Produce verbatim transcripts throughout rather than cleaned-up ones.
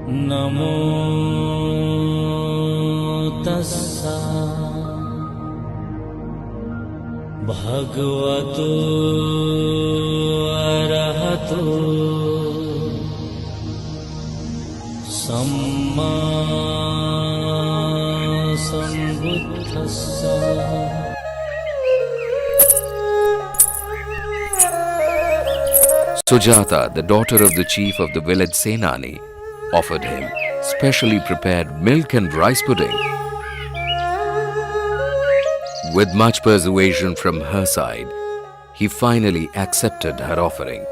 Namo tassa bhagavato arahato sammāsambuddhassa. Sujata, the daughter of the chief of the village Senani, offered him specially prepared milk and rice pudding. With much persuasion from her side, he finally accepted her offering.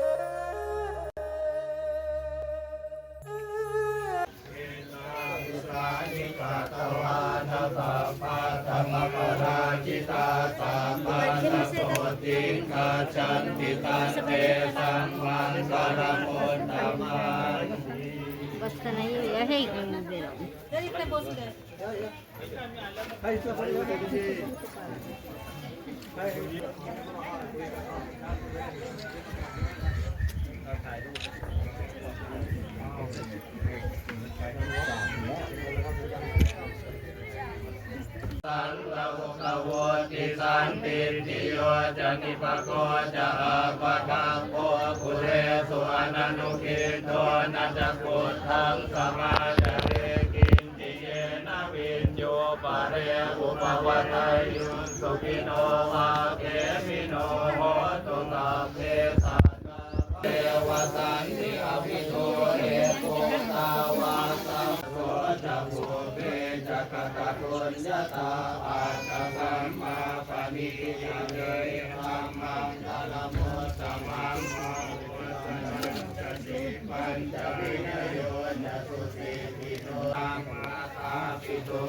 Santaddhavutti, sandiṭṭhiyo ca nipako ca, appagabbho kulesu ananugiddho, na ca khuddaṃ samācare kiñci yena viññū pare upavadeyyuṃ. Sukhino vā khemino hontu sabbe sattā. Te vasanti avidūre bhūtā vā sabbā. Ca pubbe ca katapuññatā, attasammāpaṇidhi ca, etaṃ maṅgalamuttamaṃ. Pañca vinayo ca susikkhito, mātāpitu